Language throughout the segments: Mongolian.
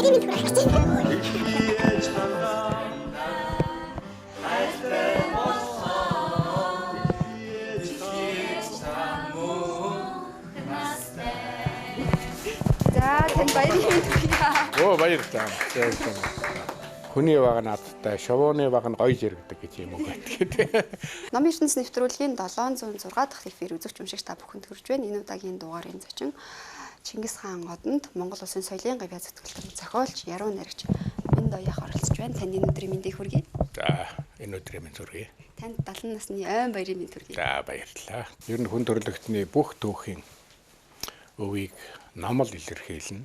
Баярын мэнд хүргэе. За, танд баярын мэнд хүргэе. Оо, баярлалаа. Хүний баг наадтай, шовооны баг нь гоё зэрэгдэг гэж юм уу гэдэг. Номын ертөнц нэвтрүүлгийн 706 дахь эфир үзэгч уншигч та бүхэнд хүрж байна. Энэ удаагийн дугаарын зочин Чингис хаан одонд Монгол Улсын соёлын гавьяа зүтгэлтэн зохиолч, яруу найрагч Миндоях оролцож байна. Танд энэ өдрийн мэндийг хүргэе. За, энэ өдрийн мэнд хүргэе. Танд 70 насны ойн баярын мэнд хүргэе. За, баярлалаа. Ер нь хүн төрлөختний бүх түүхийн өвийг ном л илэрхийлнэ.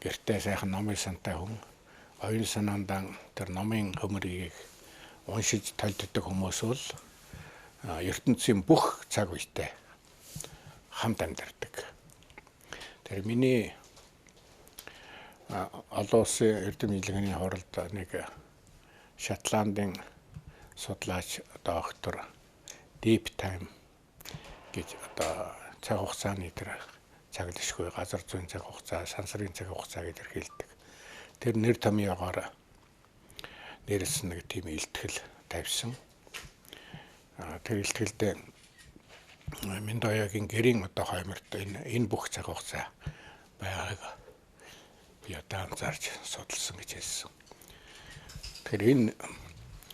Гэртээ сайхан номын сантай хүн оюун санаандаа тэр номын хөмргийг уншиж толддог хүмүүс бол ертөнцийн бүх цаг үетэй хамт амьдардаг. Тэр миний олон улсын эрдэм нийлгээний хуралд нэг Шотландын судлаач доктор Deep Time гэж одоо цаг хугацааны тэр цаглшгүй газар зүйн цаг хугацаа, сансрын цаг хугацаа гэж хэлдэг. Тэр нэр томьёогоор нэрлсэн нэг тийм илтгэл тавьсан. Тэр илтгэлдээ Миндоягийн гэрийн одоо хойморт энэ бүх цаг хугацаа байгааг би одоо анзаарч судалсан гэж хэлсэн. Тэгэхээр энэ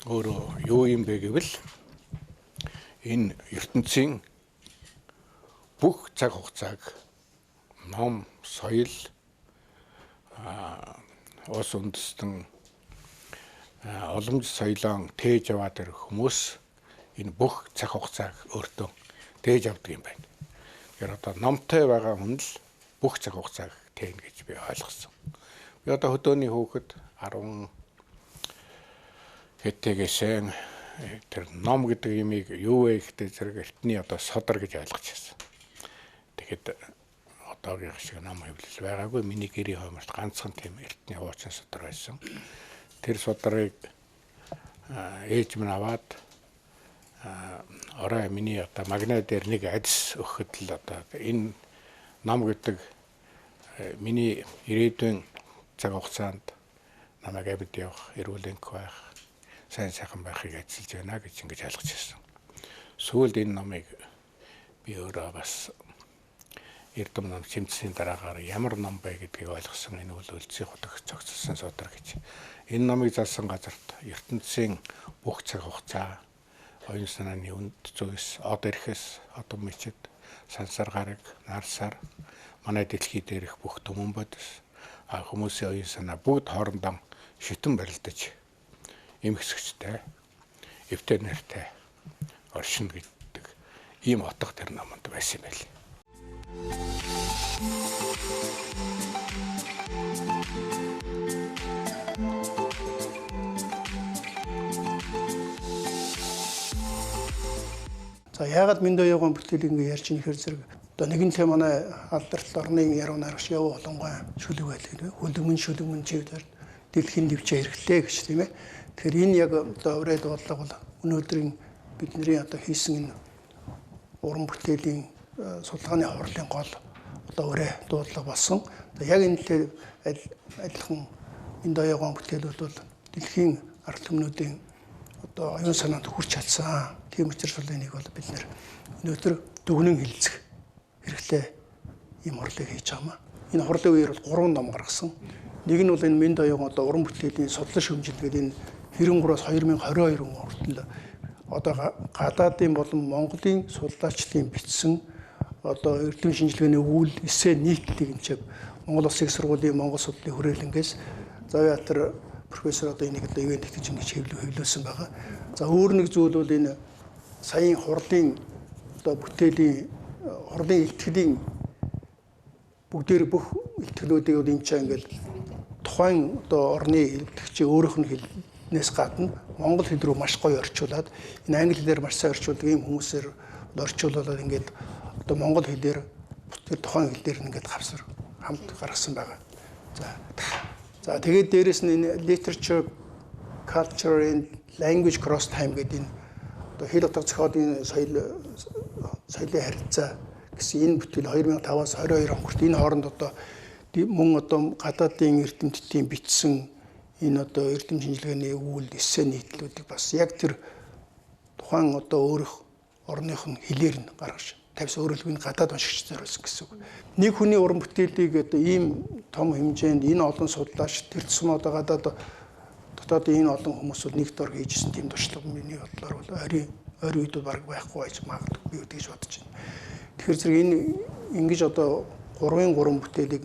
өөрөө юу юм бэ гэвэл энэ ертөнцийн бүх цаг хугацааг ном, соёл, улс үндэстэн уламж соёлон тээж аваад ирэх хүмүүс энэ бүх цаг хугацааг өөртөө тээж авдаг юм байна. Тэгэхээр одоо номтой байгаа хүн л бүх цаг хугацааг тээнэ гэж би ойлгосон. Би одоо хөдөөний хүүхэд 10 хэтэйгээсээ тэр ном гэдэг юмыг юу вэ гэхдээ зэрэг эртний одоо содар гэж ойлгож байсан. Тэгэхэд одоогийн шиг ном хэвлэл байгаагүй. Миний гэрийн хойморт ганцхан тийм эртний хуучин судар байсан. Тэр сударыг ээж минь аваад орой миний одоо магнаа дээр нэг адис өгөхөд л одоо энэ ном гэдэг миний ирээдүйн цаг хугацаанд намайг амьд явах, эрүүл энх байх, сайн сайхан байхыг ажиллаж байна гэж ингэж ойлгож байсан. Сүүлд энэ номыг би өөрөө бас эрдэм ном чимцсийн дараагаар ямар ном бэ гэдгийг ойлгосон. Энэ бол Өлзий хотог цогцолсон судар гэж. Энэ номыг залсан газарт ертөнцийн бүх цаг хугацаа, оюун санааны үнд зүйлс, од эрхэс, одон мечид, сансар гараг, нар сар, манай дэлхий дээрх бүх түмэн бодис, хүмүүсийн оюун санаа бүгд хоорондоо шүтэн барилдаж эмхсгчтэй, эвтэй нэртэй оршино гэдэг ийм утга тэр номонд байсан юм байл. За, яагаад Миндоягын бүтээлийг ингэ ярьж ийм хэр зэрэг одоо нэгэн л манай алдарт орны яруу найрагч Яв Олонгой шүлэг байдаг нэ. Хөлөмөн шүлэгмэн чивдэр дэлхийн дэвчээ хэрэглээ гэж тийм ээ. Тэгэхээр энэ яг одоо урай дуудлага бол өнөөдрийн бидний одоо хийсэн энэ уран бүтээлийн судалгааны хурлын гол одоо урай дуудлага болсон. Яг энэ л адилхан Миндоягын бүтээл бол дэлхийн ард түмнүүдийн одоо оюун санаанд хүрч чадсан. Тийм учраас бол энийг бол бид нэр өнөөдөр дүгнэн хэлцэх хэрэгтэй ийм хурлыг хийж байгаа юм аа. Энэ хурлын үеэр бол 3 ном гаргасан. Нэг нь бол энэ Миндоягын одоо уран бүтээлийн судлал шүүмжил гэдэг энэ 93-аас 2022 он хүртэл одоо гадаадын болон Монголын судлаачдын бичсэн одоо эрдэм шинжилгээний үйл эсээ нийтлэлийг энэ Монгол Улсын их сургуулийн Монгол судлалын хүрээлэнгээс Завьяатар профессор одоо энийг одоо ивэн тэгтэж ингэж хэвлүүлсэн байгаа. За, өөр нэг зүйл бол энэ саяын хурлын одоо бүтээлийн хурлын илтгэлийн бүгдээр бүх илтгэлүүдийг бол энэ ч ингээл тухайн одоо орны илтгэгчийн өөрийнх нь хэлнээс гадна монгол хэл рүү маш гоё орчуулад энэ англи хэлээр маш сайн орчуулдаг ийм хүмүүсээр орчуулаад ингээд одоо монгол хэлээр тэр тухайн хэл дээр ингээд хавсар хамт гаргасан байгаа. За, тэгээд дээрэс нь энэ literature, culture and language cross time гэдэг энэ одоо хэл утга зохиолын соёл, соёлын харилцаа гэсэн энэ бүтээл 2005-аас 22 он хүртэл энэ хооронд одоо Мөн одоо гадаадын эрдэмтдийн бичсэн энэ одоо эрдэм шинжилгээний өгүүлэл, эссе нийтлүүдийг бас яг тэр тухайн одоо өөрөх орных нь хэлээр нь гаргаж тавьсан, өөрөлдөх нь гадаад уншигч зориулсан гэсэн үг. Нэг хүний уран бүтээлийг одоо ийм том хэмжээнд энэ олон судлаач, тэр тусам одоо гадаад дотоодын энэ олон хүмүүс бол нэг дор хийжсэн тийм туршлага миний бодлоор бол ойрын ойр үед баг байхгүй байж магадгүй би тэгж бодож байна. Тэгэхээр зэрэг энэ ингэж одоо 3-ын 3 бүтээлийг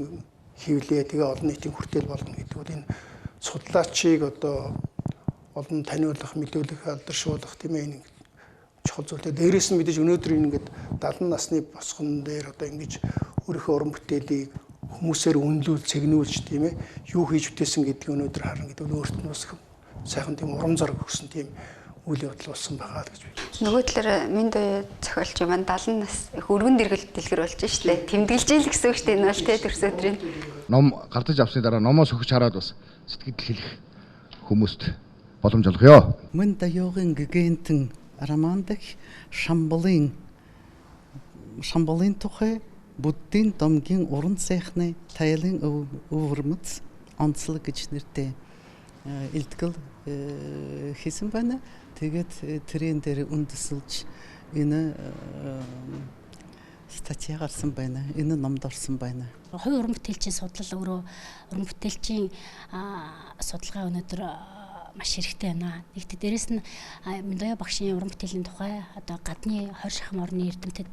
хэвлээ, тэгээ олон нийтийн хүртээл болгоно гэдэг бол энэ судлаачийг одоо олон таниулах, мэдүүлэх, алдаршуулах, тийм ээ, энэ чухал зүйлтэй. Дээрээс нь мэдээж өнөөдөр ингээд 70 насны босгон дээр одоо ингэж өөрийнхөө уран бүтээлийг хүмүүсээр үнэлүүл, цэгнүүлж, тийм ээ, юу хийж бүтээсэн гэдгийг өнөөдөр харна гэдэг нь өөрт нь бас сайхан тийм урам зориг өгсөн тийм үйл явдал болсон байгаа л гэж би. Нөгөө талаар Мэндэ зохиолч юм 70 нас өргөн дэргэл дэлгэр болж штэ. Тэмдэглэж ил гэсэн үг штэ, энэ бол тэ төрс өдрийн. Ном гардаж авсны дараа номоос өгч хараад бас сэтгэл хэлэх хүмүүст боломж олгоё. Мэндэ йогын гэгэнтэн романдах Шамбалын тухай Буддын домгийн уран сайхны тайлан өвөрмөц онцлог гэж нэртэй илтгэл хийсэн байна. Тэгээд тэрэн дээр үндэслэж энэ статья гарсан байна. Энэ номд орсон байна. Хувь уран бүтээлчийн судлал өөрөө уран бүтээлчийн судалгаа өнөөдөр маш хэрэгтэй байна. Нэгт дээрэс нь Мэндоя багшийн уран бүтээлийн тухай одоо гадны 20 шахам орны эрдэмтэд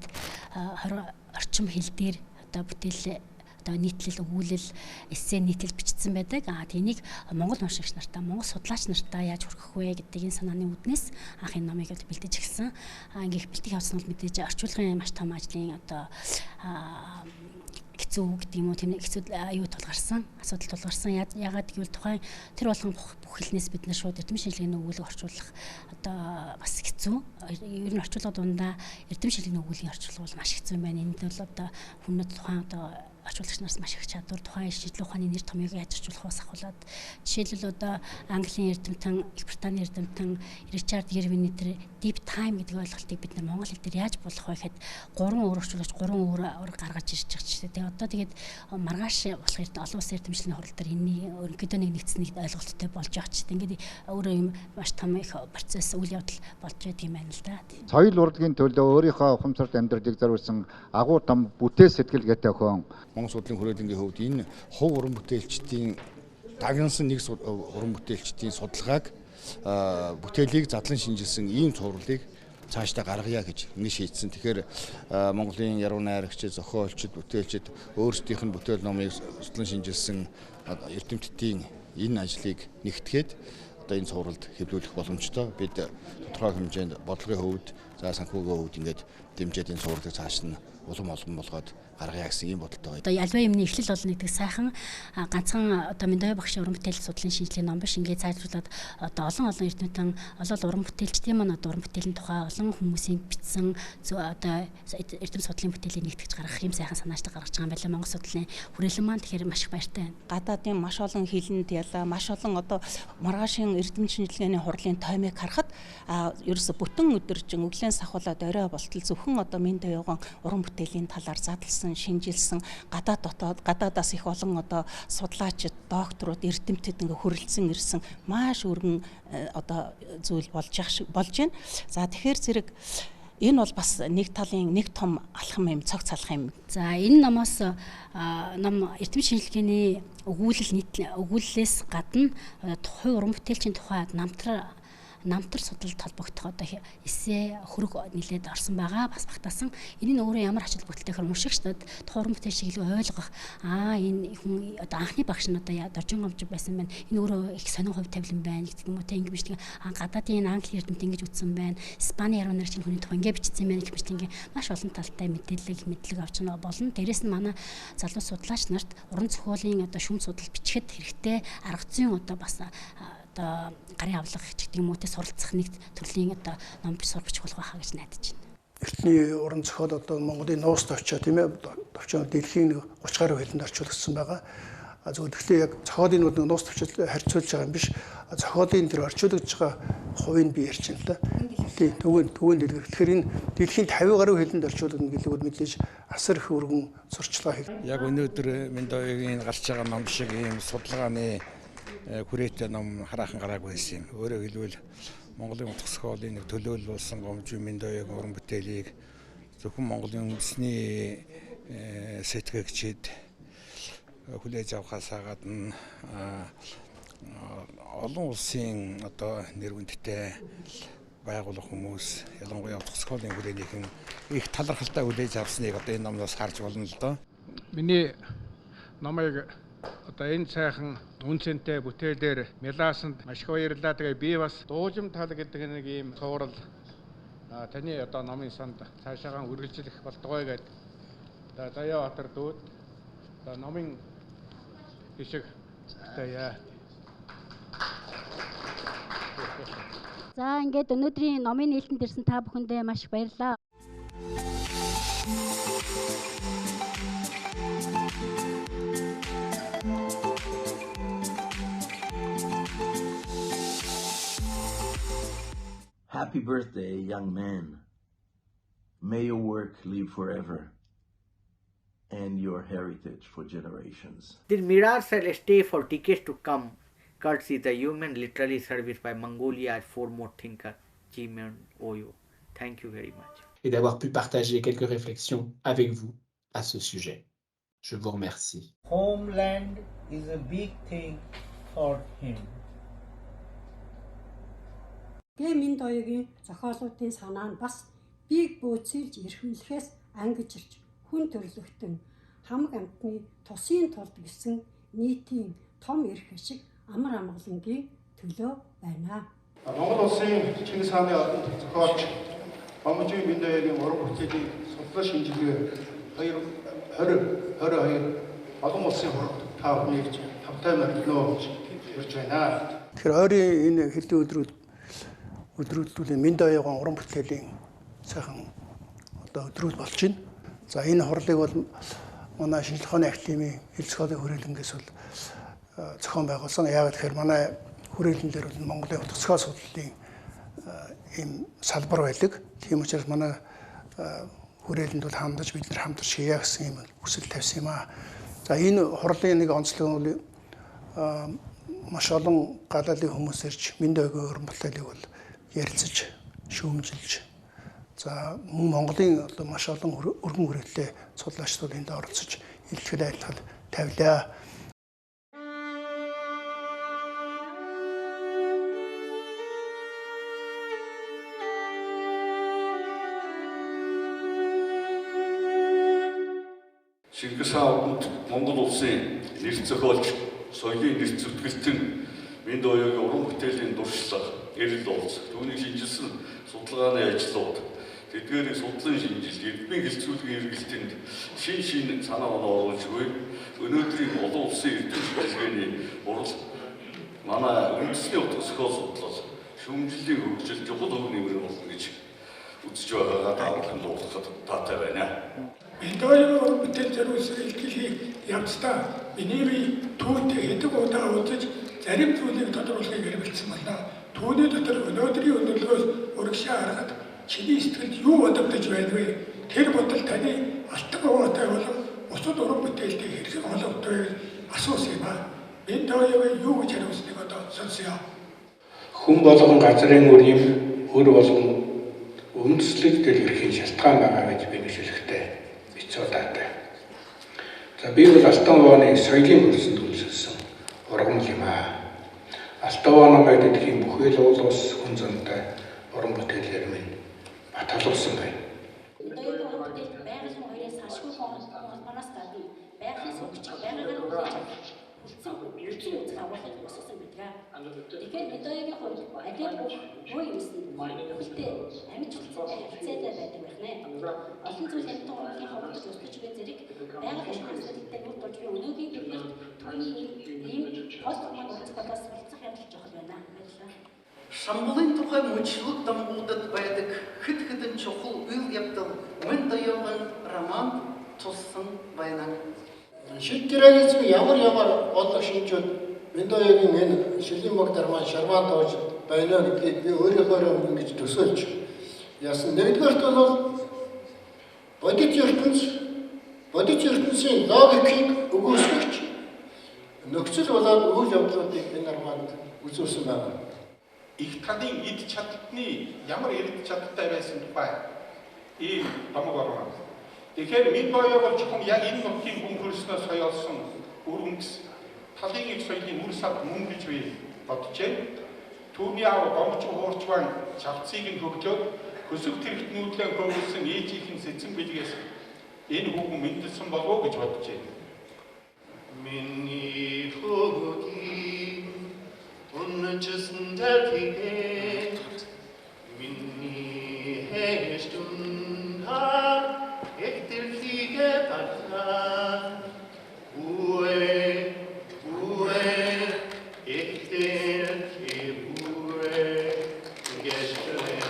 20 орчим хэл дээр одоо бүтээл, одоо нийтлэл, өгүүлэл, эссе нийтлэл бичсэн байдаг. Тэнийг Монгол уншигч нартаа, Монгол судлаач нартаа яаж хүргэх вэ гэдэг энэ санааны үүднээс анх энэ номыг бэлдэж эхэлсэн. Ингээ бэлтгэх явцсан бол мэдээж орчуулгын маш том ажлын одоо хэцүү гэдэг юм уу, тийм хэцүү аюу тулгарсан, асуудал тулгарсан. Ягаад гэвэл тухайн тэр болгон бүх хэлнээс бид нар шууд эрдэм шинжилгээний өгүүлэг орчуулах одоо бас хэцүү. Ер нь орчуулга дундаа эрдэм шинжилгээний өгүүлгийн орчуулга бол маш хэцүү юм байна. Энд бол одоо хүмүүст тухайн одоо орчуулагч нараас маш их чадвар, тухайн шинжилгээ ухааны нэр томьёог яаж орчуулах вэ ахуулаад, жишээлбэл одоо Английн эрдэмтэн, Их Британий эрдэмтэн Ричард Ирвины тэр deep time гэдэг ойлголтыг бид нар монгол хэл дээр яаж болгох вэ гэхэд 3 өөр орчуулагч 3 өөр гаргаж ирж байгаа ч тийм. Одоо тэгээд маргааш болох олон улсын эрдэмтдийн хурал дээр энэний өрөнгөдөө нэг нэгдсэн нэг ойлголттой болж байгаа ч тийм. Ингээд өөрөө юм маш том их процесс үйл явдал болж байдаг юм байна л да. Соёл урлагийн төлөө өөрийнхөө ухамсарт амьдралыг зориулсан агуу том бүтээл сэтгэлгээтэй охин. Монгол судлалын хүрээлэнгийн хувьд энэ хувь уран бүтээлчдийн дагнсан нэг уран бүтээлчдийн судалгааг бүтээлийг задлан шинжилсэн ийм цувралыг цаашдаа гаргая гэж ингэ шийдсэн. Тэгэхээр Монголын яруу найрагч, зохиолчид, бүтээлчид өөрсдийнх нь бүтээл номыг судлан шинжилсэн эрдэмтдийн энэ ажлыг нэгтгэхэд одоо энэ цувралд хэвлүүлэх боломжтой. Бид тодорхой хэмжээнд бодлогын хувьд, за санхүүгийн хувьд ингээд дэмжиж энэ цувралыг цааш нь улам олон болгоод гаргая гэсэн ийм бодолтой байна. Одоо альва юмны эхлэл болно гэдэг сайхан ганцхан одоо Мэндоя багшийн уран бүтээл судлалын шинжилгээний ном биш. Ингээд цаашлуулад одоо олон олон эрдэмтэн, олон уран бүтээлчдийн маань одоо уран бүтээлийн тухай олон хүмүүсийн бичсэн одоо эрдэм судлалын бүтээлийг нэгтгэж гаргах юм сайхан санаачлаг гаргаж байгаа юм байна. Монгол судлалын хүрээлэн маань тэгэхээр маш их баяртай байна. Гадаадын маш олон хэлэнд ялаа, маш олон одоо маргаашийн эрдэм шинжилгээний хурлын тоймыг харахад ерөөсө бүтэн өдөржин өглөөс ахуулаад орой болтол зөвхөн одоо Мэндоёгон уран бүтээлийн талаар задлсан, шинжилсэн, гадаад дотоод гадаадаас их олон одоо судлаачид, докторууд, эрдэмтэд ингээ хөрөлдсөн ирсэн маш өргөн одоо зүйл болж байна. За тэгэхээр зэрэг энэ бол бас нэг талын нэг том алхам юм, цогц алхам юм. За энэ номоос ном эрдэм шинжилгээний өгүүлэл өгүүллээс гадна хувь уран бүтээлчийн тухай намтар судалд холбогдох одоо эссе хөрөг нэлээд орсон байгаа, бас багтаасан. Энэ нь өөрөө ямар ач холбогдолтой гэхээр уншигчдад тухайн уран бүтээлчийг илүү ойлгох, энэ хүн одоо анхны багш нь одоо Доржин гомж байсан байна. Энэ өөрөө их сонин хувь тавилан байна гэдэг юм уу те, ингэ бичлэг гадаадын энэ англи эрдэмт ингэж үтсэн байна. Испани яруу найрагчийн хүний тухай ингэ бичсэн байна гэх мэт ингэ маш олон талтай мэдээлэл мэдлэг авч болно. Дээрээс нь манай залуу судлаач нарт уран зохиолын одоо шүм судал бичихэд хэрэгтэй арга зүйн одоо бас одоо гарын авлага ч гэдэг юм уу те, суралцах нэг төрлийн одоо ном сур бичих болох байхаа гэж найдаж байна. Эртний уран зохиол одоо Монголын нуус товчоо, тийм ээ, товчоо дэлхийн 30 гаруй хэлэнд орчуулагдсан байгаа. Зөвхөн тэгэхээр яг зохиолын нуус товчоо харьцуулж байгаа юм биш. Зохиолын тэр орчуулагдж байгаа хувийг би ярьж байна л да. Тийм, түгээн дэлгэр. Тэгэхээр энэ дэлхийн 50 гаруй хэлэнд орчуулагдана гэдэг бол мэдээж асар их өргөн сурталчилгаа хийх. Яг өнөөдөр Мэндоёгийн гарч байгаа ном шиг ийм судалгааны хүрээтэй ном хараахан гараагүй байсан юм. Өөрөөр хэлбэл Монголын утга зохиолын нэг төлөөлөл болсон гомжи Мэндоёгийн уран бүтээлийг зөвхөн Монголын үндэсний сэтгэгчид хүлээж авахаас гадна олон улсын одоо нэр хүндтэй байгуулах хүмүүс, ялангуяа утга зохиолын хүрээнийхэн их талархалтай хүлээж авсныг одоо энэ номноос харж болно л доо. Миний номыг одоо энэ сайхан үн цэнтэй бүтээлээр мялаасанд маш их баярлалаа. Тэгээ би бас дуужим тал гэдэг нэг ийм цуврал таны одоо номын санд цаашаагаа үргэлжлэх болтугай гэдэг. За Заяа Баатар дүүд одоо номын бишиг бүтээе. За ингээд өнөөдрийн номын нээлтэнд ирсэн та бүхэндээ маш их баярлалаа. Happy birthday, young man. May your work live forever and your heritage for generations. The mirror shall stay for decades to come, courtesy the human literary service by Mongolia's foremost thinker, Jimin Oyo. Thank you very much. Et d'avoir pu partager quelques réflexions avec vous à ce sujet. Je vous remercie. Homeland is a big thing for him. Гэ Мэндоёгийн зохиолуудын санаа нь бас биеийг бөөцөлж эрхэмлэхээс ангижирч хүн төрлөختөн хамаг амьтны тусын тулд гэсэн нийтийн том эрх ашиг амар амгалангийн төлөө байна. Монгол улсын Чингис хааны одонд зохиолч Бомжийн Мэндоёгийн уран бүтээлийн судлал шинжилгээ 2022 олон улсын хурд та бүхнийг тавтай морилно гэж урьж байна. Тэгэхээр ойрын энэ хэдэн өдрүүдүүлийн Мэндоёгийн уран бүтээлийн сайхан одоо өдрүүд болж байна. За энэ хурлыг бол манай шинжлэх ухааны академийн хэл зохиолын хүрээлэнгээс бол зохион байгуулсан. Яагаад гэхээр манай хүрээлэн дээр бол Монголын утга зохиол судлалын ийм салбар байдаг. Тийм учраас манай хүрээлэнд бол хандаж бид нар хамтарч хийе гэсэн ийм хүсэл тавьсан юм аа. За энэ хурлын нэг онцлог нь бол маш олон галаалын хүмүүс ирж Мэндоёгийн уран бүтээлийг бол ярилцаж, шүүмжилж, за мөн Монголын одоо маш олон өргөн хүрээлэлтэй судлаачдууд энд оролцож илтгэл айлтгал тавилаа. Чингис хаан Монгол улсын нэр зохиолч, соёлын нэр зүтгэлтэн Мэндоёгийн уран бүтээлийн туршлага, эрэл улс, түүнийг шинжилсэн судалгааны ажлууд, тэдгээрийг судлан шинжилж, эрдмийн хэлцүүлгийн эргэлтэнд шин санаа оноо оруулж буй өнөөдрийн олон улсын эрдэм шинжилгээний хурал манай үндэсний утга зохиол судлал, шүүмжлэлийн хөгжил чухал хөв нэмэр болно гэж үзэж байгаагаа та бүхэнд дуулгахад таатай байна. Мэндоёгийн уран бүтээл зориулсан илтгэл явцдаа миний бие түүнтэй хэдэн удаа уулзаж зарим зүйлийг тодруулахыг эрмэлзсэн байна. Түүний дотор өнөөдрийн өндөрлөгөөс урагшаа харахад чиний сэтгэлд юу бодогдож байна вэ? Тэр бодол таны алтан овоотой болон бусад уран бүтээлтэй хэрхэн холбогдох вэ гэж асуусан юм аа. Мэндоёгийн юу гэж хариулсныг одоо сонсъё. Хүн болгон газрын үр юм, өр болгон үндэслэж дэлгэрхийн шалтгаан байгаа гэж би нэшүүлэхтэй бицуудаатай. За би бол Алтан овооны соёлын хөрсөнд үндэслэсэн ургамал юм аа. Алтан овоо намайг дэлхийн бүхэл уул ус хүн зунтай уран бүтээлээр минь баталуулсан байна. Мэндоёгийн уран бүтээлд байгалийн хоёроос салшгүй холбооноос гадна байгалийн суугч байгаагаар хүлээж авах үлдсэн үлдсэн үзэх агуулгыг босгосон байдаг. Тэгэхээр Мэндоёгийн хувьд алиад бүх буй юмсанд бүхэлдээ амьд чулцтай харилцаатай байдаг байх нэ. Олон зүйл хямдхан урлагийн ховордол өсөж буй зэрэг байгаль орчин асуудалтай нүр тулж буй өнөөгийн биднэрт түүний ийм пост маань уран зохиолоос суралцах явдал чухал байна. Баярлалаа. Шамбалын тухай мөчлөг домгуудад байдаг хэд хэдэн чухал үйл явдал Мэндоёгийн романд туссан байна. Шидтэрэлзм ямар ямар бодлого шинжүүд Миндоёгийн энэ шилийн баг дармаа шарваа тоож байна гэдгийг би өөрийнхөө ингэж төсөөлж яасан. Нэгдүгээрт бол бодит ертөнц, бодит ертөнцийн логикийг өгөөсгөгч нөхцөл болоод үйл явдлуудыг энэ романд үзүүлсэн байна. Их талын эд чадалтны ямар эд чадaltaй байсан тухай ийм домог орно. Тэгэхээр Миндоё бол зөвхөн яг энэ нутгийн хүн хөрснөө соёолсон үр үндэс талын их соёлын үр сад мөн гэж би боджээ. Түүний аав гомч хуурчван чавцыг нь хөгжөөд хөсөг тэрэгтнүүдлэн хөөмөлсөн ээжийнх нь сэцэн бэлгээс энэ хүүхэн мэндэлсэн болов уу гэж боджээ. Миний хөгийн үнэчсэн дэлхийд миний хэштүн эхтерлигэ талаа үе үе эхтерлигэ үе гэштрэн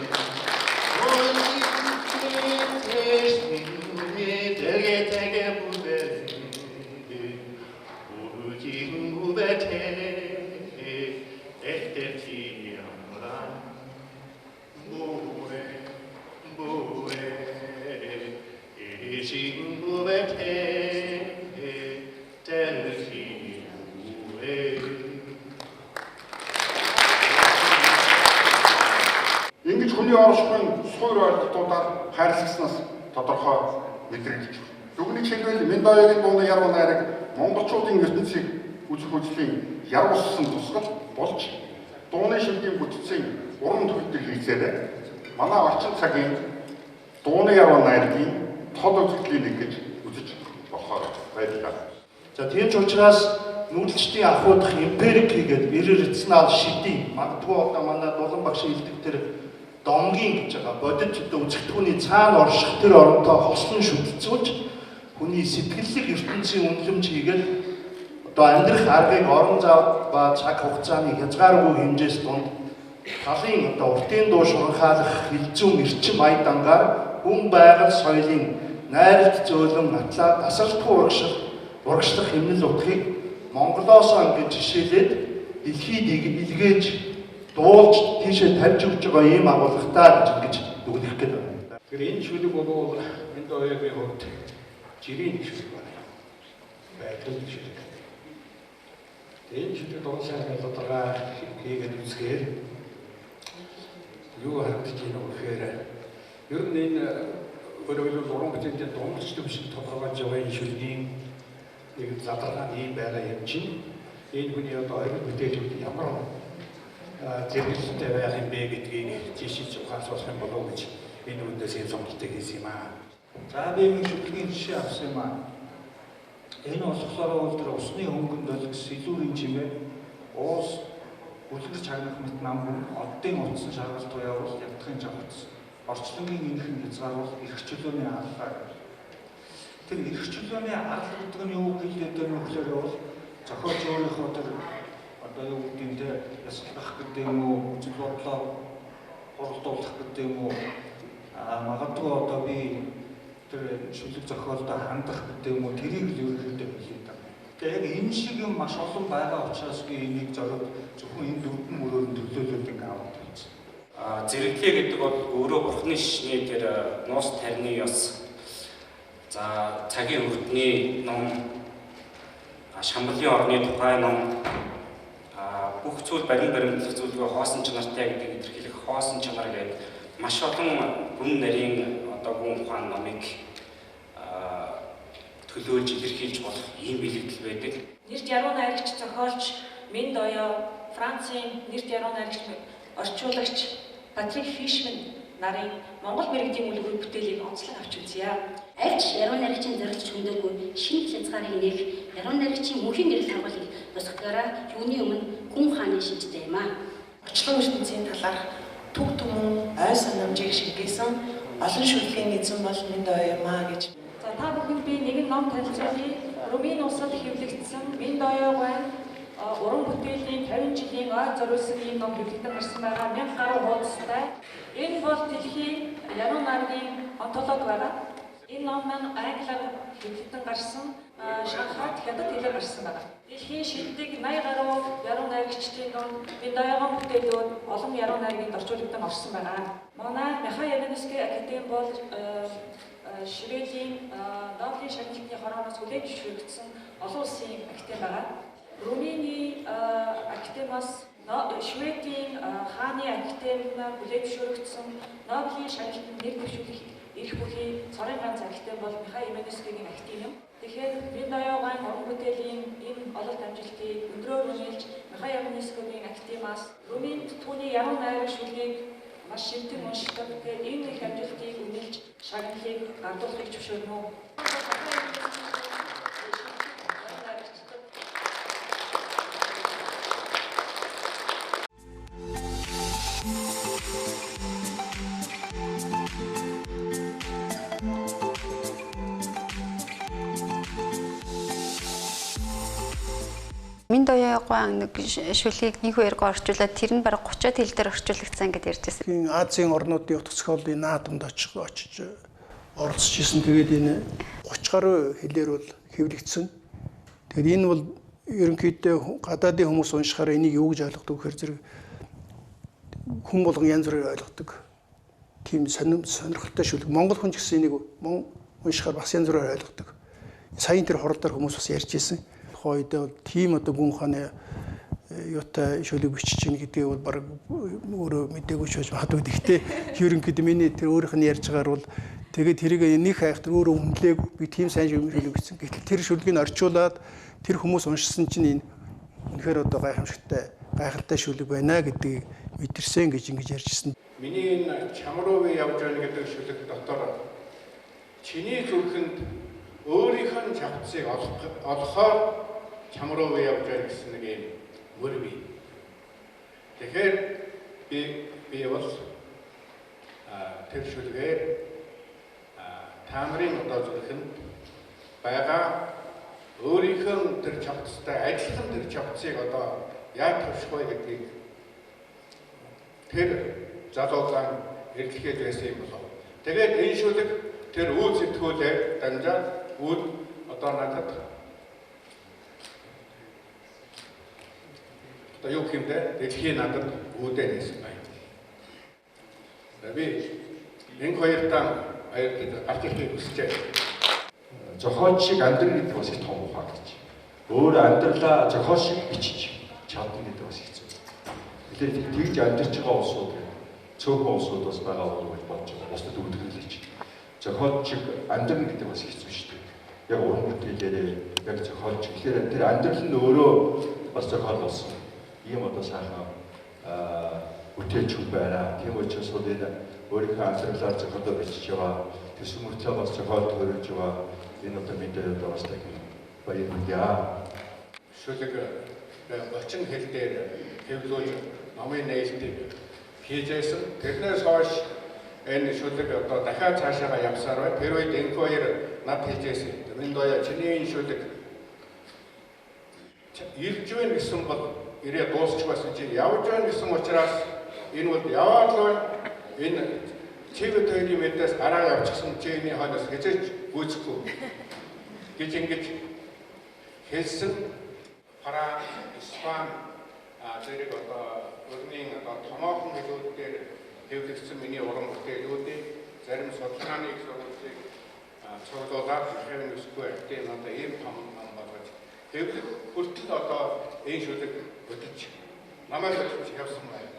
Ингэж хүний оршихуйн суур ойлголтуудаар хайрлагдсанаас тодорхой мэдрэгдэж байна. Дүгнэж хэлбэл Миндоёгийн дууны яруу найраг монголчуудын ертөнцийг үзэх үзлийн яруулсан тусгал болж дууны шилгийн бүтцийн уран төгөлдөр хийцээрээ манай орчин цагийн дууны яруу найргийн тод үзэгдлийн нэг гэж үзэж болохоор байлаа. За тийм ч учраас нүүдэлчдийн ахуйдах эмпирик хийгээд иррационал шидийн магадгүй одоо манай дулан багш хэлдэг тэр домгийн гэж байгаа бодит одоо үзэгдэхүүний цаана орших тэр оронтой хослон шүтэлцүүлж хүний сэтгэллэг ертөнцийн үнэлэмж хийгээд одоо амьдрах аргыг орон зав ба цаг хугацааны хязгааргүй хэмжээс дунд талын одоо уртын дуу шуранхаалах хилцүүн эрчим ая дангаар хүн байгаль соёлын найралт зөөлөн атлаа тасралтгүй урагшлах хэмнэл утгыг Монголоосоо ингэж жишээлээд дэлхийд илгээж дуулж тийшээ тавьж өгч байгаа ийм агуулгатай гэж ингэж дүгнэх гээд байна. Тэгэхээр энэ шүлэг бол Миндоёгийн хувьд жирийн шүлэг байна. Байгаль шүлэг. Энэ шүлэг дуран сайхан тодорхой хийгээд үзэхээр юу харагдаж байна вэ гэхээр ер нь энэ өөрөөр хэлбэл уран бүтээлийн дундч төвшөнд тодорхойлж байгаа энэ шүлгийн нэг задаргаа нь ийм байгаа юм чинь энэ хүний одоо ориг бүтээлүүд ямар зэрэглэлтэй байх юм бэ гэдгийг жишиж ухаалцуулах юм болов уу гэж энэ үндээс энэ сонголтыг хийсэн юм аа. За би нэг шүлгийн жишээ авсан юм аа. Энэ болохоор бол тэр усны хөнгөн долгис сэлүүрийн чимээ уус үлгэр чагнах мэт нам хүн оддын утсан шаргал туяавал ядахын жавхц орчлонгийн энхэн хязгааруул эрх чөлөөний арлаа. Тэр эрх чөлөөний арал гэдэг нь юу хэлээд байна вэ гэхээр бол зохиолч өөрийнхөө тэр одоо юу гэдэг нь те ясалгах гэдэг юм уу, үзэл бодлоо хуралдуулах гэдэг юм уу, магадгүй одоо би тэр шүлэг зохиолдоо хандах гэдэг юм уу, тэрийг л ерөнхийдөө хэлээд байгаа. Тэгээ яг энэ шиг юм маш олон байгаа учраас би энийг зориуд зөвхөн энэ дөрвөн мөрөөр нь төлөөлөөд ингээ аваад тавьчихсан. Зэрэглээ гэдэг бол өөрөө бурхны шишний тэр нуус тарины ёс, за цагийн хүрдний ном, шамблын орны тухай ном, бүх зүйл барин баримтлах зүйлгүй хоосон чанартай гэдгийг илэрхийлэх хоосон чанар гэдэг маш олон гүн нарийн одоо гүн ухаан номыг төлөөлж илэрхийлж болох ийм бэлэгдэл байдаг. Нэрт яруу найрагч зохиолч Миндоё, Францын нэрт яруу найрагч орчуулагч Патрик Фишман нарын Монгол мэргэдийн үлгэр бүтээлийг онцлог авч үзье. Альч яруу найрагчийн зорилт чөмдөөгүй шинэ хязгаарыг нээх яруу найрагчийн мөнхийн гэрэл хамгааллыг тусгадгаараа юуны өмнө гүн хааны шинжтэй юм аа. Очлон ертөнцийн талаарх төг түмэн ой санамжийг шингээсэн олон шүлгийн эзэн бол Миндоё юм аа гэж. За та бүхэнд би нэгэн ном танилцуулъя. Румын улсад хэвлэгдсэн Миндоёгийн уран бүтээлийн 50 жилийн ой зориулсан ийм ном хэвлэгдэн гарсан байгаа. 1000 гаруй хуудастай. Энэ бол дэлхийн яруу найргийн онтологи байгаа. Энэ ном маань англиар хэвлэгдэн гарсан, Шанхайд хятад хэлээр гарсан байна. Дэлхийн шилдэг 80 гаруй яруу найрагчдын дунд Миндоёгон бүтээлүүд олон яруу найргийн орчуулгад орсон байна. Манай Михаил Ивановский академи бол Шведийн Нобелийн шагналын хорооноос хүлээн зөвшөөрөгдсөн олон улсын академи байна. Румыны академиас Шведийн хааны академиар хүлээн зөвшөөрөгдсөн Нобелийн шагналтанд нэр дэвшүүлэх эрх бүхий цорын ганц академи бол Михаил Ивановскийн академи юм. Тэгэхээр Миндоёгын уран бүтээлийн энэ ололт амжилтыг өндрөөр үнэлж Михаил Ивановскийн академиас Румынд түүний яруу найраг шүлгийг маш шилдэг уншдаг. Тэгэхээр энэ их амжилтыг үнэлж шагналыг гардуулахыг зөвшөөрнө. Миндоёгын нэг шүлгийг нэг хоёргоо орчуулад тэр нь бараг 30-аад хэл дээр орчуулагдсан гэдээ ярьж байсан. Азийн орнуудын утга зохиолын наадамд очиж оролцож исэн. Тэгээд энэ 30 гаруй хэлээр бол хэвлэгдсэн. Тэгээд энэ бол ерөнхийдөө гадаадын хүмүүс уншихаар энийг юу гэж ойлгодог гэхээр зэрэг хүн болгон янз бүрээр ойлгодог. Тийм сонирхолтой шүлэг. Монгол хүн ч гэсэн энийг уншихаар бас янз бүрээр ойлгодог. Саяын тэр хурал дээр хүмүүс бас ярьж исэн. Тухайн үед бол тийм одоо гүн ухааны юутай шүлэг бичиж гин гэдгийг бол баг өөрөө мдээгүй ч байж магадгүй. Гэхдээ ерөнхийдөө миний тэр өөрийнх нь ярьж байгаагаар бол тэгээд тэрийг нэг хайхтар өөрөө үнэлээг би тийм сайн шүлэг бичсэн. Гэтэл тэр шүлгийг орчуулад тэр хүмүүс уншсан чинь энэ үнэхээр одоо гайхамшигтай гайхалтай шүлэг байна гэдгийг мэдэрсэн гэж ингэж ярьжсэн. Миний энэ чам руу би явж байна гэдэг шүлэг дотор чиний зүрхэнд өөрийнх нь чавцыг олохоор чам руу би явж байна гэсэн нэг юм мөр бий. Тэгэхээр би бол тэр шүлгээр та нарын одоо зүрхэнд байгаа өөрийнх нь тэр чавцтай адилхан тэр чавцыг одоо яаж төвших вэ гэдгийг тэр залуугаан эргэлхээд байсан юм болов. Тэгээд энэ шүлэг тэр үйл сэтгүүлээр дамжаад үйл одоо надад одоо юу гэх юм бэ? Дэлхийн надад үүдээ нээсэн байна. Би энэ хоёртаа баярлаж гарч ирэхийг хүсэж байна. Зохиолч шиг амьдрах гэдэг бас их том ухаан гэж. Өөр амьдралаа зохиол шиг бичиж чадна гэдэг бас хэцүү. Тэгэхээр тэгж амьдарч байгаа улсууд цөөхөн улсууд бас байгаа болов гэж бодож байгаа. Бусдад үүдгэлж. Зохиолч шиг амьдрах гэдэг бас хэцүү шүү дээ. Яг уран бүтээлээрээ яг зохиолч. Тэгэхээр тэр амьдрал нь өөрөө бас зохиол болсон. Ийм одоо сайхан бүтээлч хүн байна. Тийм учраас бол энэ өөрийнхөө амьдралаар зохиолоо бичиж байгаа. Төсөв мөртлөө бас зохиол төрүүлж байгаа. Энэ одоо мэдээ одоо бас дахин баяр хүргье. Шүлэг 30 хэл дээр хэвлүүлж номын нээлтийг хийжсэн. Тэрнээс хойш энэ шүлэг одоо дахиад цаашаага явсаар байна. Тэр үед энэ хоёр над хэлжсэн. Миндоё чиний энэ шүлэг ирж байна гэсэн бол ирээ дуусчих байсан чи явж байна гэсэн учраас энэ бол яваад л байна. Энэ чиглэл хоёрын мэдээс гараа явчихсан чи энэ хойноос хязгаарч гүйцэхгүй гэж ингэж хэлсэн. Франц, Испани зэрэг одоо өрний одоо томоохон хэлүүд дээр хэвлэгдсэн миний уран бүтээлүүдийг зарим судалгааны их сургуулийг цуглуулад Михаил Нүсгүй академи одоо ийм том ном болгож хэвлэх хүртэл одоо энэ шүлэг хөдөлж намайг хөдөлж явсан байна.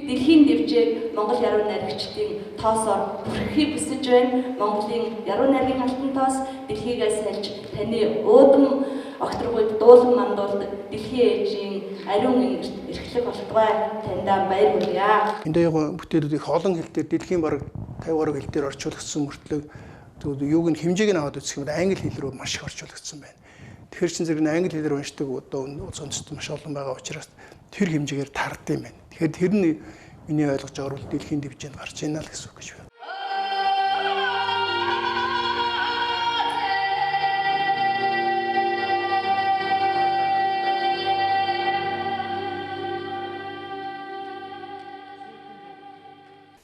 Дэлхийн дэвжээг Монгол яруу найрагчдын тоосоор бүрхэхийг хүсэж байна. Монголын яруу найргийн алтан тоос дэлхийгээс сальж таны уудам огторгуйд дуулан мандуулдаг дэлхийн ээжийн ариун эрхлэг болтугай таньдаа баяр хүргье. Миндоёгын бүтээлүүд их олон хэл дээр дэлхийн бараг 50 гаруй хэл дээр орчуулагдсан мөртлөө тэгвэл юуг нь хэмжээг нь аваад үзэх юм бол англи хэл рүү маш их орчуулагдсан байна. Тэгэхээр чин зэрэг англи хэлээр уншдаг одоо улс үндэстэн маш олон байгаа учраас тэр хэмжээгээр таард юм байна. Тэгэхээр тэр нь миний ойлгож байгаагаар бол дэлхийн дэвжээнд гарч ийна л гэсэн үг гэж байна.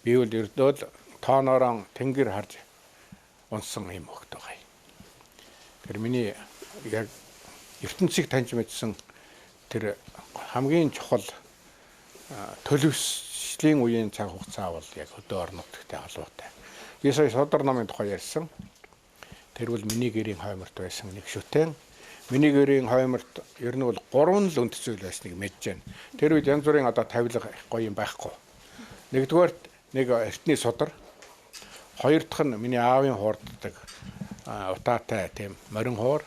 Би бол ердөө л тооноороо тэнгэр харж унсан юм хөхт байгаа юм. Тэр миний яг ертөнцийг таньж мэдсэн тэр хамгийн чухал төлөвшлийн үеийн цаг хугацаа бол яг хөдөө орон нутагтай холбоотой. Би сая Судар намын тухай ярьсан. Тэр бол миний гэрийн хойморт байсан нэг шүтэн. Миний гэрийн хойморт ер нь бол гурван л үнд зүйл байсныг мэдэж байна. Тэр үед янз бүрийн одоо тавилга гоё юм байхгүй. Нэгдүгээрт нэг эртний судар. Хоёр дахь нь миний аавын хуурддаг утаатай тийм морин хуур.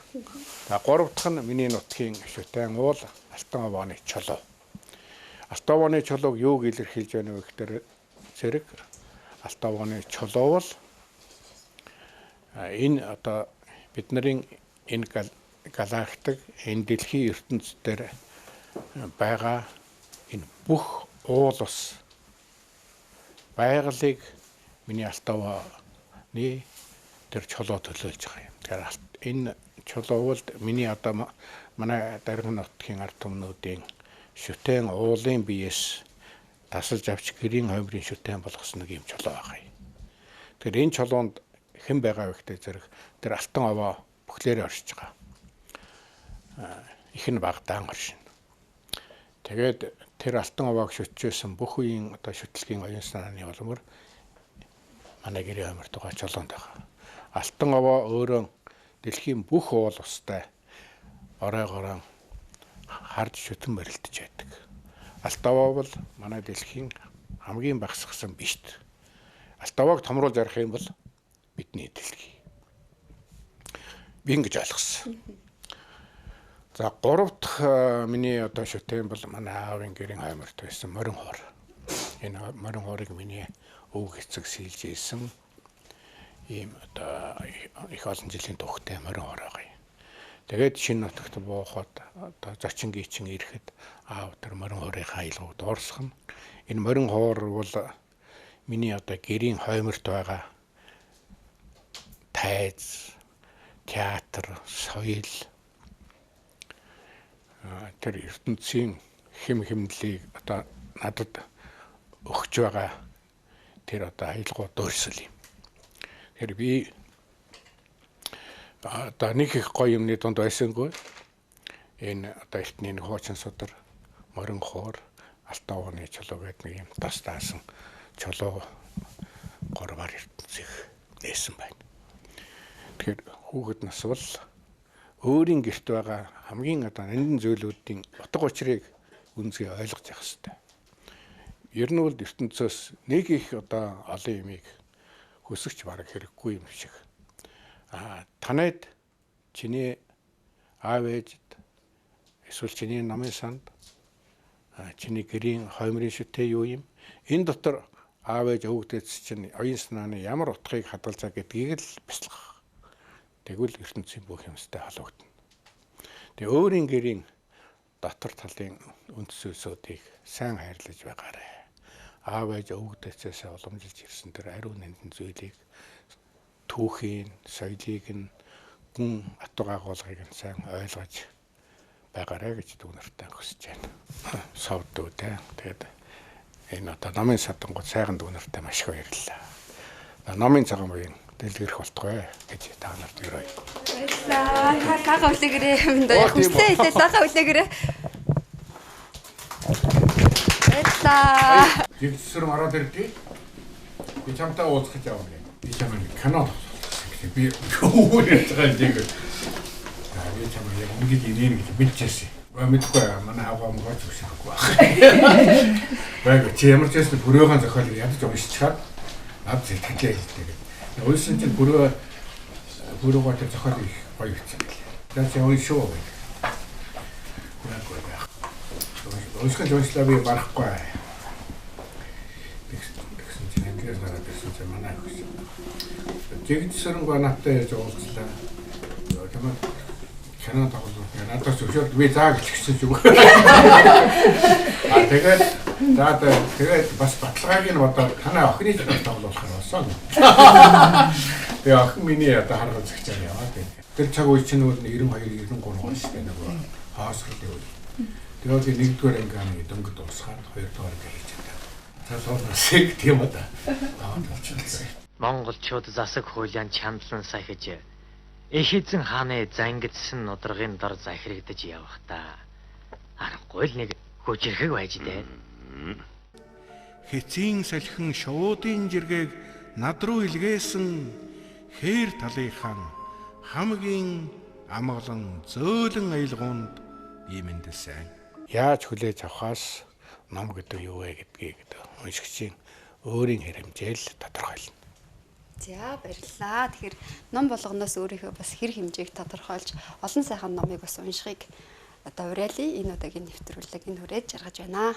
За гурав дахь нь миний нутгийн шүтэн уул Алтан овооны чулуу. Алтан овооны чулууг юуг илэрхийлж байна вэ гэхээр зэрэг Алтан овооны чулуу бол энэ одоо бидний энэ галактик, энэ дэлхийн ертөнц дээр байгаа энэ бүх уул ус байгалыг миний Алтан овооны тэр чулуу төлөөлж байгаа юм. Тэгэхээр энэ чулуу бол миний одоо манай дарган нутгийн ард түмнүүдийн шүтэн уулын биеэс тасалж авч гэрийн хоймрын шүтэн болгосон нэг юм чулуу байгаа юм. Тэгэхээр энэ чулуунд хэн байгаа вэ гэдэг зэрэг тэр Алтан овоо бүхлээрээ оршиж байгаа. Их нь багдаан оршино. Тэгээд тэр Алтан овоог шүтжсэн бүх үеийн одоо шүтлгийн оюун санааны улмаар манай гэрийн хойморт байгаа чулуунд байгаа. Алтан овоо өөрөө дэлхийн бүх уул устай оройгороо харж шүтэн морилдож байдаг. Алтан овоо бол манай дэлхийн хамгийн багасгасан биш. Алтан овоог томруулж ярих юм бол бидний дэлхий. Би ингэж ойлгосон. За гурав дахь миний одоо шүтэн бол манай аавын гэрийн хойморт байсан морин хуур. Энэ морин хуурыг миний өвөг эцэг сийлж ийсэн ийм одоо их олон жилийн түүхтэй морин хуур байгаа юм. Тэгээд шинэ нутагт буухад одоо зочин гийчин ирэхэд аав тэр морин хуурынхаа аялгауг дуурсгана. Энэ морин хуур бол миний одоо гэрийн хойморт байгаа тайз, театр, соёл тэр ертөнцийн хэм хэмнэлийг одоо надад өгч байгаа тэр одоо аялгау дуурсал юм. Тэгэхээр би одоо нэг их гоё юмны дунд байсангүй. Энэ одоо эртний нэг хуучин судар, морин хуур, Алтан овооны чулуу гэдэг нэг юм тас даасан чулуу гурваар ертөнцийг нээсэн байна. Тэгэхээр хүүхэд нас бол өөрийн гэрт байгаа хамгийн одоо нандин зүйлүүдийн утга учирыг үнзгээ ойлгож явах хэрэгтэй. Ер нь бол ертөнцөөс нэг их одоо олон юмыг хүсэж бараг хэрэггүй юм шиг. Танайд чиний аав ээжд эсвэл чиний намын санд чиний гэрийн хоймрын шүтээ юу юм? Энэ дотор аав ээж өвөг дээдс чинь оюун санааны ямар утгыг хадгалж байгаа гэдгийг л бяцлах. Тэгвэл ертөнцийн бүх юмстай холбогдно. Тэгээ өөрийн гэрийн дотор талын үндэс зүйлсүүдийг сайн хайрлаж байгаарай. Аав ээж өвөг дээдсээс уламжилж ирсэн тэр ариун нандин зүйлийг түүхийн, соёлыг нь гүн атга агуулгыг нь сайн ойлгож байгаарай гэж дүү нартай хүсэж байна. Совдуу те. Тэгээд энэ одоо номын садангууд сайхан дүү нартай маш их баярлалаа. Номын цагаан буян дэлгэрэх болтугай гэж та нарт өрөөе. Баярлалаа. Лага үлээгээрэй. Хүссэн хэлээ лага үлээгээрэй. Баярлалаа. Жигсэрм ороод ирдээ. Би чамтай уулзах гэж явна гэх. Би чамайг кино тоглох. Би өөр ярьж байгаа юм шиг. Би чамайг яг ингэж ирнэ гэж мэдчихсэн. Мэдгүй манай авгаа мөгөөч өшөхгүй байх. Байг чи ямар ч байсан бүрөөгөн зохиолыг ядаж уншчихад над сэтгэлээ хэлдэг. Уншсан чинь бүрөөгөө тэр зохиолыг их гоё бичсэн гэлээ. За чи уншив уу гэх. Үгүй байх. Унших уншлаа би барахгүй. Тэгсэн чинь ангиас гараад ирсэн чинь манай хөгс. Жигдсэрэн надтай яаж уулзлаа. Тамаа кино тоглох. Надаас зөвшөөрд би заа гэж хэлсэн ч үгүй. Тэгээд за тэгээд бас баталгааг нь бодоод танай охины ч бас тоглуулах нь болсон. Тэгээ охин миний одоо харгал зэгчээр яваа. Тэр цаг үе чинь бол 92 93 он шүү дээ нөгөө хоосролын үе. Тэгээд би нэгдүгээр анги дөнгөд дуусгаад хоёрдугаар анги хийж чадаа. Талуунаас тийм одоо. Монголчууд засаг хуулийн чандлан сахиж их эзэн хааны зангидсан нударгын дор захирагдаж явахдаа аргагүй л нэг хүчирхэг байж дээ. Хэцийн салхин шуудын жиргээг над руу илгээсэн хээр талынхан хамгийн амгалан зөөлөн аялгуунд иймэндэлсэн. Яаж хүлээж авахаас ном гэдэг юу вэ гэдгийг уншигчийн өөрийн хэрэгжээл тодорхойлно. За, баярлалаа. Тэгэхээр ном болгоноос өөрийнхөө бас хэр хэмжээг тодорхойлж олон сайхан номыг бас уншихыг одоо уриалъя. Энэ удаагийн нэвтрүүлэг энэ хүрээд жаргаж байна.